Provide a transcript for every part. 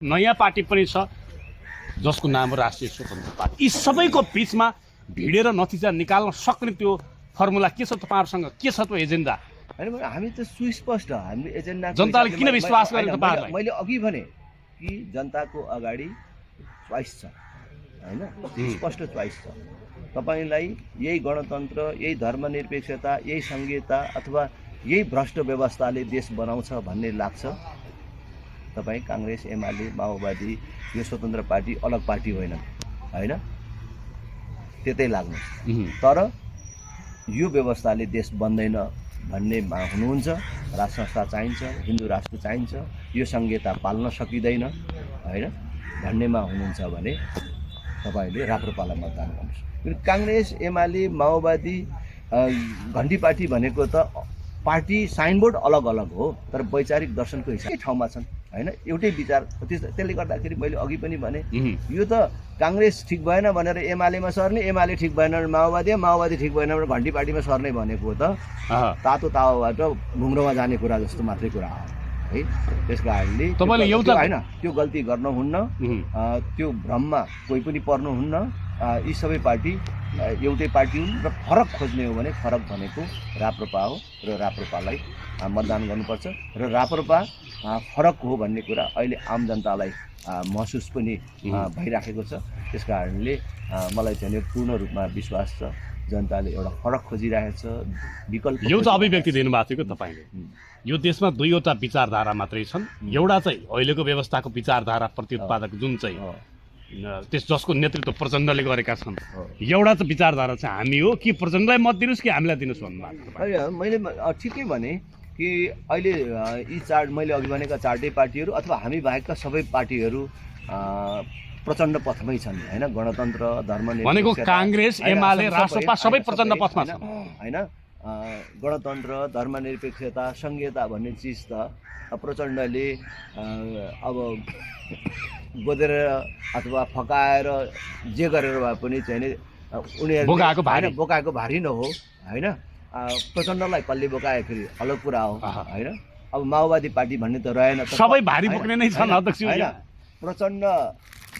नयाँ पार्टी पनि छ जसको नाम हो राष्ट्रिय स्वतन्त्र पार्टी। यी सबैको बिचमा भिडेर नतिजा निकाल्न सक्ने त्यो फर्मुला के छ तपाईँहरूसँग? के छ त्यो एजेन्डा? होइन हामी त सुस्पष्ट हामी एजेन्डा जनताले किन विश्वास गर्ने तपाईँहरूलाई? मैले अघि भने कि जनताको अगाडि चोइस छ होइन, स्पष्ट चोइस छ। तपाईँलाई यही गणतन्त्र, यही धर्मनिरपेक्षता, यही संघीयता अथवा यही भ्रष्ट व्यवस्थाले देश बनाउँछ भन्ने लाग्छ, तपाईँ काङ्ग्रेस, एमाले, माओवादी, यो स्वतन्त्र पार्टी अलग पार्टी होइन होइन, त्यतै लाग्नुहोस्। तर यो व्यवस्थाले देश बन्दैन भन्नेमा हुनुहुन्छ, राज संस्था चाहिन्छ, हिन्दू राष्ट्र चाहिन्छ, यो संहिता पाल्न सकिँदैन होइन भन्नेमा हुनुहुन्छ भने तपाईँले राप्रपालाई मतदान गर्नुहोस्। किनकि काङ्ग्रेस, एमाले, माओवादी, घन्टी पार्टी भनेको त पार्टी साइनबोर्ड अलग अलग हो, तर वैचारिक दर्शनको हिसाबले ठाउँमा छन् होइन, एउटै विचार। त्यसले गर्दाखेरि मैले अघि पनि भने यो त काङ्ग्रेस ठिक भएन भनेर एमालेमा सर्ने, एमाले ठिक भएन भने माओवादी, माओवादी ठिक भएन भने घन्टी पार्टीमा सर्ने भनेको त तातो तावाबाट घुम्रोमा जाने कुरा जस्तो मात्रै कुरा हो है। त्यस कारणले तपाईँले एउटा होइन त्यो गल्ती गर्नुहुन्न, त्यो भ्रममा कोही पनि पर्नुहुन्न। यी सबै पार्टी एउटै पार्टी हुन् र फरक खोज्ने हो भने फरक भनेको राप्रपा हो र राप्रपालाई मतदान गर्नुपर्छ र राप्रपा फरक हो भन्ने कुरा अहिले आम जनतालाई महसुस पनि भइराखेको छ। त्यस कारणले मलाई चाहिँ पूर्ण रूपमा विश्वास छ जनताले एउटा फरक खोजिरहेको छ, विकल्प। एउटा अभिव्यक्ति दिनुभएको थियो तपाईँले, यो देशमा दुईवटा विचारधारा मात्रै छन्। एउटा चाहिँ अहिलेको व्यवस्थाको विचारधारा प्रतिपादक जुन चाहिँ जसको नेतृत्व प्रचण्डले गरेका छन्, एउटा चाहिँ विचारधारा चाहिँ हामी हो कि प्रचण्डलाई मत दिनुहोस् कि हामीलाई दिनुहोस् भन्नुभएको। मैले ठिकै भने कि अहिले यी मैले अघि भनेका चारटै पार्टीहरू अथवा हामी बाहेकका सबै पार्टीहरू प्रचण्ड पथमै छन् होइन। गणतन्त्र, धर्मनिरपेक्षता भनेको काङ्ग्रेस, एमाले, रासपा सबै प्रचण्ड पथमा छन् होइन। गणतन्त्र, धर्मनिरपेक्षता, संघीयता भन्ने चिज त प्रचण्डले अब गोदेर अथवा फकाएर जे गरेर भए पनि चाहिँ नि उनीहरू बोकाएको भारी न हो होइन। प्रचण्डलाई कसले बोकायो फेरि अलग कुरा हो होइन। अब माओवादी पार्टी भन्ने त रहेन, सबै भारी बोक्ने नै छन् अध्यक्ष होइन। प्रचण्ड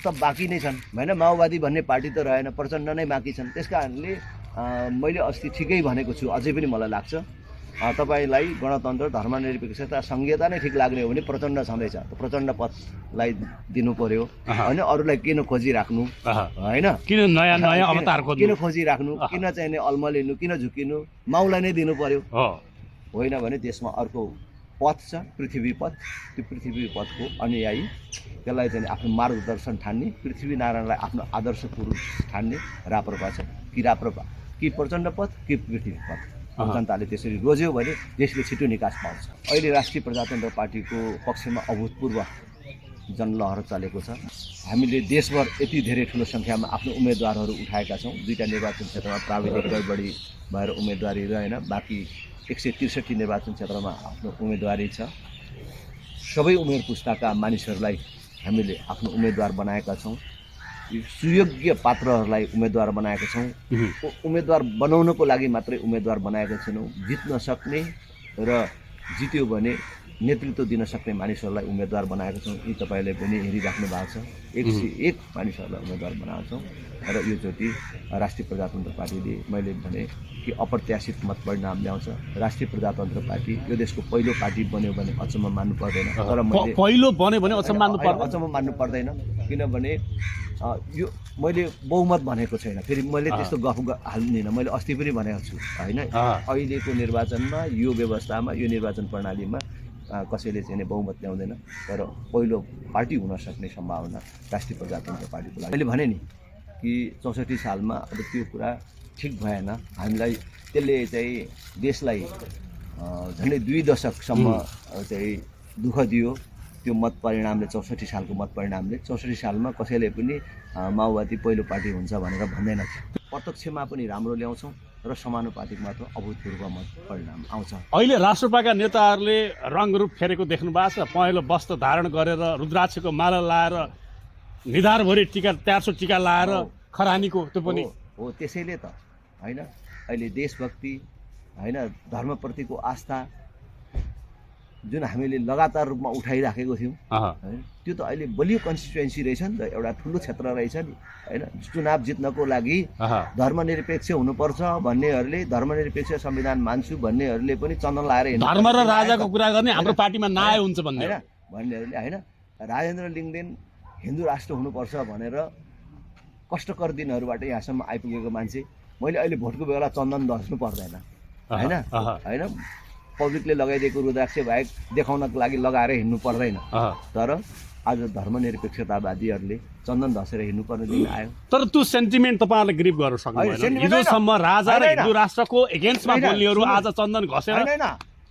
त बाँकी नै छन् होइन, माओवादी भन्ने पार्टी त रहेन, प्रचण्ड नै बाँकी छन्। त्यस कारणले मैले अस्ति ठिकै भनेको छु, अझै पनि मलाई लाग्छ तपाईँलाई गणतन्त्र, धर्मनिरपेक्षता, संघीयता नै ठिक लाग्ने हो भने प्रचण्ड छँदैछ, प्रचण्ड पथलाई दिनु पर्यो होइन। अरूलाई किन खोजिराख्नु होइन, किन नयाँ नयाँ अवतार किन खोजिराख्नु, किन चाहिँ नि अल्मलिनु, किन झुकिनु, माउलाई नै दिनु पर्यो होइन भने देशमा अर्को पथ छ, पृथ्वी पथ। त्यो पृथ्वी पथको अनुयायी त्यसलाई चाहिँ आफ्नो मार्गदर्शन ठान्ने, पृथ्वीनारायणलाई आफ्नो आदर्श पुरुष ठान्ने राप्रपा छ कि राप्रपा कि प्रचण्ड पथ कि पृथ्वी पथ। जनताले त्यसरी रोज्यो भने देशले छिटो निकास पाउँछ। अहिले राष्ट्रिय प्रजातन्त्र पार्टीको पक्षमा अभूतपूर्व जनलहर चलेको छ। हामीले देशभर यति धेरै ठुलो सङ्ख्यामा आफ्नो उम्मेदवारहरू उठाएका छौँ। 2टा निर्वाचन क्षेत्रमा प्राविधिक गडबडी भएर उम्मेदवारी रहेन, बाँकी 163 निर्वाचन क्षेत्रमा आफ्नो उम्मेदवारी छ। सबै उमेर पुस्ताका मानिसहरूलाई हामीले आफ्नो उम्मेदवार बनाएका छौँ। सुयोग्य पात्रहरूलाई उम्मेदवार बनाएका छौँ। उम्मेदवार बनाउनको लागि मात्रै उम्मेदवार बनाएका छैनौँ, जित्न सक्ने र जित्यो भने नेतृत्व दिन सक्ने मानिसहरूलाई उम्मेदवार बनाएका छौँ। यी तपाईँले पनि हेरिराख्नु भएको छ, 101 मानिसहरूलाई उम्मेदवार बनाएका छौँ। र योचोटि राष्ट्रिय प्रजातन्त्र पार्टीले मैले भने कि अप्रत्याशित मत परिणाम ल्याउँछ। राष्ट्रिय प्रजातन्त्र पार्टी यो देशको पहिलो पार्टी बन्यो भने अचम्म मान्नु पर्दैन। तर पहिलो बन्यो भने अचम्म मान्नु पर्दैन, किनभने यो मैले बहुमत भनेको छैन, फेरि मैले त्यस्तो गफ हाल्दिनँ। मैले अस्ति पनि भनेको छु होइन, अहिलेको निर्वाचनमा यो व्यवस्थामा यो निर्वाचन प्रणालीमा कसैले चाहिँ बहुमत ल्याउँदैन, तर पहिलो पार्टी हुन सक्ने सम्भावना राष्ट्रिय प्रजातन्त्र पार्टीको लागि। मैले भने नि कि 64 सालमा अब त्यो कुरा ठिक भएन, हामीलाई त्यसले चाहिँ देशलाई झन्डै 2 दशकसम्म चाहिँ दुःख दियो। त्यो मत परिणामले 64 सालको मत परिणामले 64 सालमा कसैले पनि माओवादी पहिलो पार्टी हुन्छ भनेर भन्दैन थियो। प्रत्यक्षमा पनि राम्रो ल्याउँछौँ र समानुपातिकमा त अभूतपूर्व मत परिणाम आउँछ। अहिले राष्ट्रपाका नेताहरूले रङरूप फेरेको देख्नु भएको छ। पहेँलो वस्त्र धारण गरेर रुद्राक्षको माला लाएर निधारभरि टिका 400 टिका लाएर खरानीको त्यो पनि हो। त्यसैले त होइन अहिले देशभक्ति होइन, धर्मप्रतिको आस्था जुन हामीले लगातार रूपमा उठाइराखेको थियौँ हैन, त्यो त अहिले बलियो कन्स्टिट्युएन्सी रहेछ नि त, एउटा ठुलो क्षेत्र रहेछ नि हैन। चुनाव जित्नको लागि धर्मनिरपेक्ष हुनुपर्छ भन्नेहरूले, धर्मनिरपेक्ष संविधान मान्छु भन्नेहरूले पनि चन्दन लाएर हिँड्नु, धर्म र राजाको कुरा गर्ने हाम्रो पार्टीमा नआए हुन्छ भन्ने हैन भन्नेहरूले हैन। राजेन्द्र लिङ्गदेन हिन्दू राष्ट्र हुनुपर्छ भनेर कष्टकर दिनहरूबाट यहाँसम्म आइपुगेको मान्छे, मैले अहिले भोटको बेला चन्दन धस्नु पर्दैन हैन हैन, पब्लिकले लगाइदिएको रुद्राक्ष बाहेक देखाउनको लागि लगाएर हिँड्नु पर्दैन। तर आज धर्मनिरपेक्षतावादीहरूले चन्दन धसेर हिँड्नुपर्ने दिन आयो। तर त्यो सेन्टिमेन्ट तपाईँहरूले ग्रिप गर्न सक्नुहुन्न। हिजोसम्म राजा र हिन्दू राष्ट्रको एगेन्स्टमा बोल्नेहरू आज चन्दन घसेर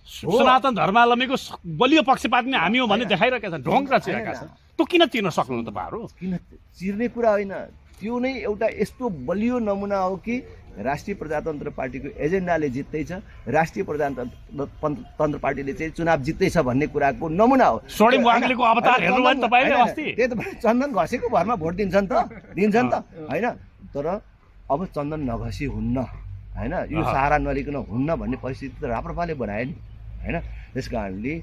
सनातन धर्मावलम्बीको बलियो पक्षपात नै हामी हो भन्ने देखाइरहेका छन्, ढोङ रचिरहेका छन्। त्यो किन चिर्न सक्नुहुन्न तपाईँहरू? किन चिर्ने कुरा होइन, त्यो नै एउटा यस्तो बलियो नमुना हो कि राष्ट्रिय प्रजातन्त्र पार्टीको एजेन्डाले जित्दैछ, राष्ट्रिय प्रजातन्त्र पार्टीले चाहिँ चुनाव जित्दैछ भन्ने कुराको नमुना हो। स्वर्णिम वाग्लेको अवतार हेर्नुभयो नि तपाईँले अस्ति? त्यही त चन्दन घसेको भरमा भोट दिन्छन् त हैन। तर अब चन्दन नघसी हुन्न हैन, यो सहारा नलिकन हुन्न भन्ने परिस्थिति त राप्रपाले बनायो नि हैन। त्यस कारणले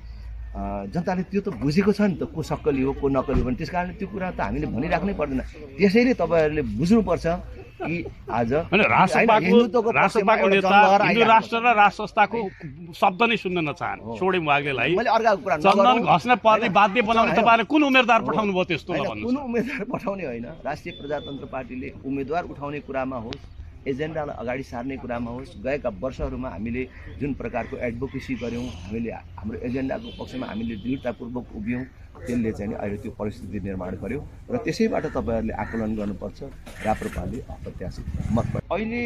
जनताले त्यो त बुझेको छ नि त, को सक्कली हो को नक्कली हो भने। त्यस कारणले त्यो कुरा त हामीले भनिराख्नै पर्दैन। त्यसैले तपाईँहरूले बुझ्नुपर्छ कि आज राष्ट्रपाको नेता हिन्दू राष्ट्र र राष्ट्र संस्थाको शब्द नै सुन्न नचाहन् स्वर्णिम वाग्लेलाई चन्दन घस्न पर्ने बाध्य बनाउने तपाईँले कुन उम्मेदवार पठाउनु भयो त्यस्तो? कुन उम्मेदवार पठाउने होइन, राष्ट्रिय प्रजातन्त्र पार्टीले उम्मेदवार उठाउने कुरामा होस्, एजेन्डालाई अगाडि सार्ने कुरामा होस्, गएका वर्षहरूमा हामीले जुन प्रकारको एडभोकेसी गऱ्यौँ, हामीले हाम्रो एजेन्डाको पक्षमा हामीले दृढतापूर्वक उभियौँ, त्यसले चाहिँ नि अहिले त्यो परिस्थिति निर्माण गर्यो। र त्यसैबाट तपाईँहरूले आकलन गर्नुपर्छ राप्रपाले अप्रत्याशित मत। अहिले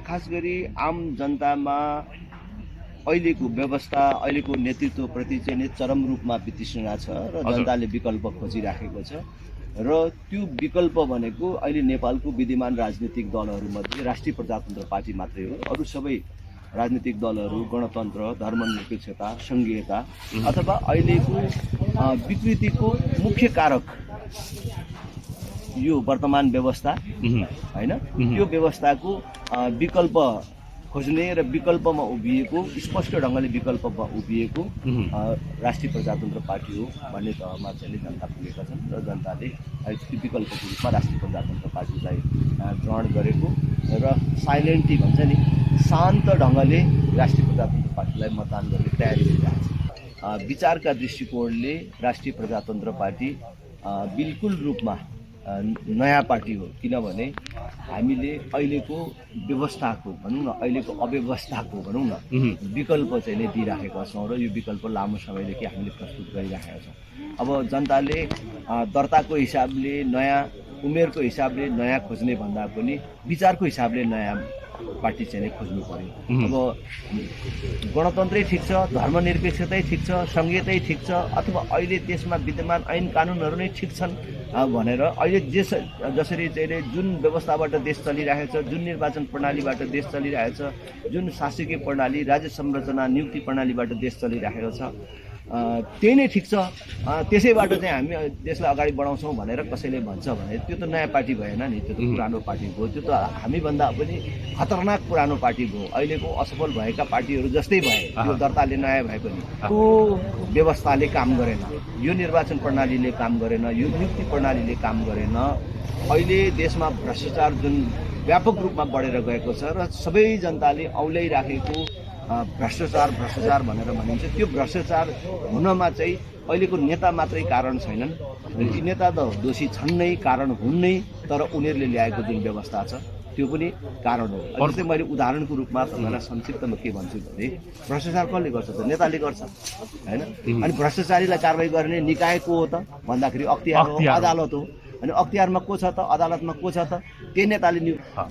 खास गरी आम जनतामा अहिलेको व्यवस्था, अहिलेको नेतृत्वप्रति चाहिँ नि चरम रूपमा वितृष्णा छ र जनताले विकल्प खोजिराखेको छ। र त्यो विकल्प भनेको अहिले नेपालको विद्यमान राजनीतिक दलहरूमध्ये राष्ट्रिय प्रजातन्त्र पार्टी मात्रै हो। अरू सबै राजनीतिक दलहरू गणतन्त्र, धर्मनिरपेक्षता, सङ्घीयता अथवा अहिलेको विकृतिको मुख्य कारक यो वर्तमान व्यवस्था हैन, त्यो व्यवस्थाको विकल्प खोज्ने र विकल्पमा उभिएको, स्पष्ट ढङ्गले विकल्पमा उभिएको राष्ट्रिय प्रजातन्त्र पार्टी हो भन्ने तहमा चाहिँ जनता पुगेका छन्। र जनताले त्यो विकल्पको रूपमा राष्ट्रिय प्रजातन्त्र पार्टीलाई ग्रहण गरेको र साइलेन्टली भन्छ नि, शान्त ढङ्गले राष्ट्रिय प्रजातन्त्र पार्टीलाई मतदान गर्ने तयारी गरिरहेको छ। विचारका दृष्टिकोणले राष्ट्रिय प्रजातन्त्र पार्टी बिल्कुल रूपमा नयाँ पार्टी हो, किनभने हामीले अहिलेको व्यवस्थाको भनौँ न, अहिलेको अव्यवस्थाको भनौँ न विकल्प चाहिँ नै दिइराखेका छौँ र यो विकल्प लामो समयदेखि हामीले प्रस्तुत गरिराखेका छौँ। अब जनताले दर्ताको हिसाबले नयाँ, उमेरको हिसाबले नयाँ खोज्ने भन्दा पनि विचारको हिसाबले नयाँ पार्टी चाहिँ नै खोज्नु पर्यो। अब गणतन्त्रै ठिक छ, धर्मनिरपेक्षतै ठिक छ, सङ्घीयतै ठिक छ, अथवा अहिले देशमा विद्यमान ऐन कानुनहरू नै ठिक छन् भनेर अहिले जसरी चाहिँ जुन व्यवस्थाबाट देश चलिरहेको छ, जुन निर्वाचन प्रणालीबाट देश चलिरहेको छ, जुन शासकीय प्रणाली, राज्य संरचना, नियुक्ति प्रणालीबाट देश चलिरहेको छ, त्यही नै ठिक छ, त्यसैबाट चाहिँ हामी देशलाई अगाडि बढाउँछौँ भनेर कसैले भन्छ भने त्यो त नयाँ पार्टी भएन नि, त्यो त पुरानो पार्टी भयो। त्यो त हामीभन्दा पनि खतरनाक पुरानो पार्टी भयो। अहिलेको असफल भएका पार्टीहरू जस्तै भए, त्यो दर्ताले नयाँ भए पनि त्यो व्यवस्थाले काम गरेन, यो निर्वाचन प्रणालीले काम गरेन, यो नियुक्ति प्रणालीले काम गरेन। अहिले देशमा भ्रष्टाचार जुन व्यापक रूपमा बढेर गएको छ र सबै जनताले औल्याइराखेको भ्रष्टाचार भनेर भनिन्छ, त्यो भ्रष्टाचार हुनमा चाहिँ अहिलेको नेता मात्रै कारण छैनन्, ती नेता त दोषी छन् नै, कारण हुन् नै, तर उनीहरूले ल्याएको जुन व्यवस्था छ त्यो पनि कारण हो। जस्तै मैले उदाहरणको रूपमा तपाईँलाई संक्षिप्तमा के भन्छु भने, भ्रष्टाचार कसले गर्छ त? नेताले गर्छ हैन। अनि भ्रष्टाचारीलाई कारवाही गर्ने निकाय को हो त भन्दाखेरि अख्तियार हो, अदालत हो। अनि अख्तियारमा को छ त, अदालतमा को छ त? त्यही नेताले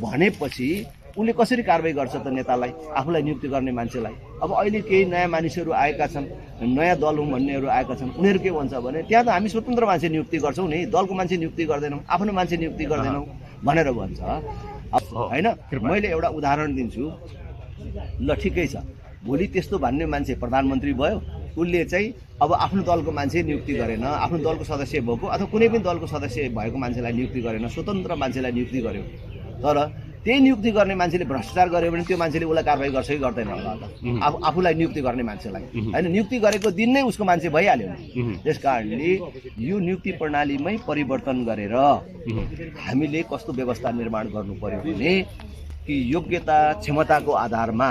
भनेपछि उसले कसरी कारवाही गर्छ त नेतालाई, आफूलाई नियुक्ति गर्ने मान्छेलाई? अब अहिले केही नयाँ मानिसहरू आएका छन्, नयाँ दल हुँ भन्नेहरू आएका छन्, उनीहरू के भन्छ भने त्यहाँ त हामी स्वतन्त्र मान्छे नियुक्ति गर्छौँ नि, दलको मान्छे नियुक्ति गर्दैनौँ, आफ्नो मान्छे नियुक्ति गर्दैनौँ भनेर भन्छ होइन। मैले एउटा उदाहरण दिन्छु, ल ठिकै छ, भोलि त्यस्तो भन्ने मान्छे प्रधानमन्त्री भयो, उसले चाहिँ अब आफ्नो दलको मान्छे नियुक्ति गरेन, आफ्नो दलको सदस्य भएको अथवा कुनै पनि दलको सदस्य भएको मान्छेलाई नियुक्ति गरेन, स्वतन्त्र मान्छेलाई नियुक्ति गर्यो। तर त्यही नियुक्ति गर्ने मान्छेले भ्रष्टाचार गर्यो भने त्यो मान्छेले उसलाई कारबाही गर्छ कि गर्दैन होला त आफूलाई नियुक्ति गर्ने मान्छेलाई होइन नियुक्ति गरेको दिन नै उसको मान्छे भइहाल्यो नि त्यस कारणले यो नियुक्ति प्रणालीमै परिवर्तन गरेर हामीले कस्तो व्यवस्था निर्माण गर्नु पर्यो भने कि योग्यता क्षमताको आधारमा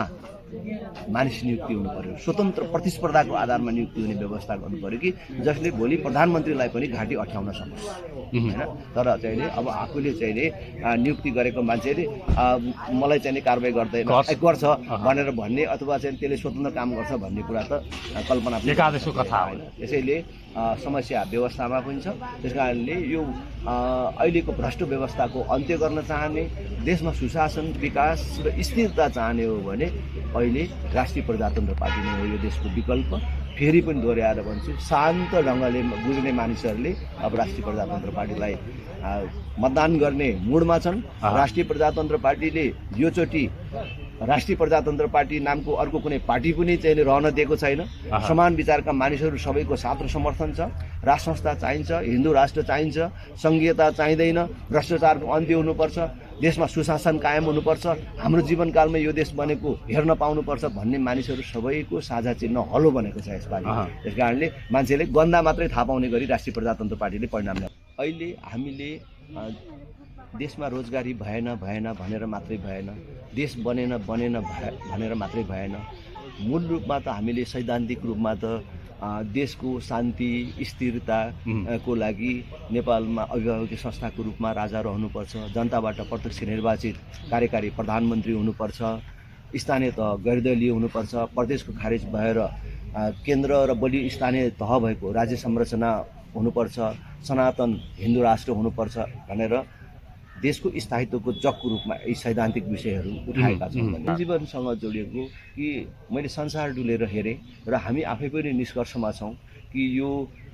मानिस नियुक्ति हुनु पर्यो स्वतन्त्र प्रतिस्पर्धाको आधारमा नियुक्ति हुने व्यवस्था गर्नु पर्यो कि जसले भोलि प्रधानमन्त्रीलाई पनि घाँटी अठ्याउन सकोस् होइन तर चाहिँ नि अब आफूले चाहिँ नि नियुक्ति गरेको मान्छेले मलाई चाहिँ नि कारबाही गर्दैन गर्छ भनेर भन्ने अथवा चाहिँ त्यसले स्वतन्त्र काम गर्छ भन्ने कुरा त कल्पना एकादेशको कथा होइन त्यसैले समस्या व्यवस्थामा पनि छ त्यस कारणले यो अहिलेको भ्रष्ट व्यवस्थाको अन्त्य गर्न चाहने देशमा सुशासन विकास र स्थिरता चाहने हो भने अहिले राष्ट्रिय प्रजातन्त्र पार्टी नै हो यो देशको विकल्प फेरि पनि दोहोऱ्याएर भन्छु शान्त ढङ्गले बुझ्ने मानिसहरूले अब राष्ट्रिय प्रजातन्त्र पार्टीलाई मतदान गर्ने मुडमा छन् राष्ट्रिय प्रजातन्त्र पार्टीले योचोटि राष्ट्रिय प्रजातन्त्र पार्टी नामको अर्को कुनै पार्टी पनि चाहिँ रहन दिएको छैन समान विचारका मानिसहरू सबैको साथ र समर्थन छ राष्ट्र संस्था चाहिन्छ हिन्दू राष्ट्र चाहिन्छ सङ्घीयता चाहिँदैन भ्रष्टाचारको अन्त्य हुनुपर्छ देशमा सुशासन कायम हुनुपर्छ हाम्रो जीवनकालमा यो देश बनेको हेर्न पाउनुपर्छ भन्ने मानिसहरू सबैको साझा चिन्ह हलो बनेको छ यसपालि त्यस कारणले मान्छेले गन्दा मात्रै थाहा पाउने गरी राष्ट्रिय प्रजातन्त्र पार्टीले परिणाम ल्यायो अहिले हामीले देशमा रोजगारी भएन भनेर मात्रै भएन देश बनेन भनेर मात्रै भएन मूल रूपमा त हामीले सैद्धान्तिक रूपमा त देशको शान्ति स्थिरताको लागि नेपालमा अभिभावकीय संस्थाको रूपमा राजा रहनुपर्छ जनताबाट प्रत्यक्ष निर्वाचित कार्यकारी प्रधानमन्त्री हुनुपर्छ स्थानीय तह गैरदलीय हुनुपर्छ प्रदेशको खारेज भएर केन्द्र र बढी स्थानीय तह भएको राज्य संरचना हुनुपर्छ सनातन हिन्दू राष्ट्र हुनुपर्छ भनेर देशको स्थायित्वको जगको रूपमा यी सैद्धान्तिक विषयहरू उठाएका छौँ जीवनसँग जोडिएको कि मैले संसार डुलेर हेरेँ र हामी आफै पनि निष्कर्षमा छौँ कि यो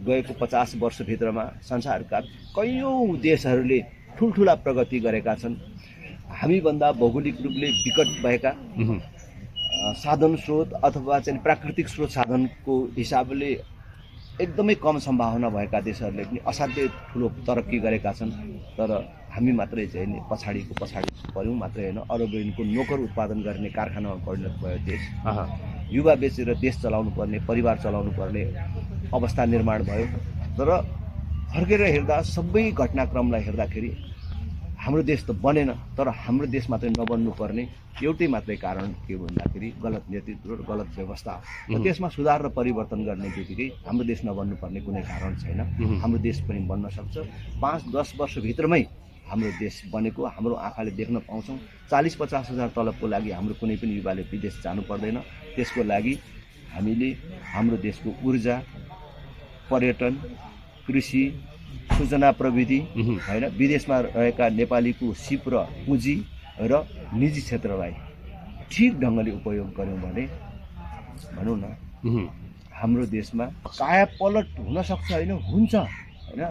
गएको 50 वर्षभित्रमा संसारका कैयौँ देशहरूले ठुल्ठुला प्रगति गरेका छन् हामीभन्दा भौगोलिक रूपले विकट भएका साधन स्रोत अथवा चाहिँ प्राकृतिक स्रोत साधनको हिसाबले एकदमै कम सम्भावना भएका देशहरूले पनि असाध्यै ठुलो तरक्की गरेका छन् तर हामी मात्रै चाहिँ पछाडि पऱ्यौँ मात्रै होइन अरबको नोकर उत्पादन गर्ने कारखानामा परिणत भयो देश युवा बेचेर देश चलाउनु पर्ने परिवार चलाउनु पर्ने अवस्था निर्माण भयो तर फर्केर हेर्दा सबै घटनाक्रमलाई हेर्दाखेरि हाम्रो देश त बनेन तर हाम्रो देश मात्रै नबन्नु पर्ने एउटै मात्रै कारण के भन्दाखेरि गलत नेतृत्व र गलत व्यवस्था र त्यसमा सुधार र परिवर्तन गर्ने बित्तिकै हाम्रो देश नबन्नु पर्ने कुनै कारण छैन हाम्रो देश पनि बन्न सक्छ 5-10 वर्षभित्रमै हाम्रो देश बनेको हाम्रो आँखाले देख्न पाउँछौँ 40-50 हजार तलबको लागि हाम्रो कुनै पनि युवाले विदेश जानु पर्दैन त्यसको लागि हामीले हाम्रो देशको ऊर्जा पर्यटन कृषि सूचना प्रविधि होइन विदेशमा रहेका नेपालीको सिप र पुँजी र निजी क्षेत्रलाई ठिक ढङ्गले उपयोग गर्यौँ भने भनौँ न हाम्रो देशमा कायापलट हुन सक्छ होइन हुन्छ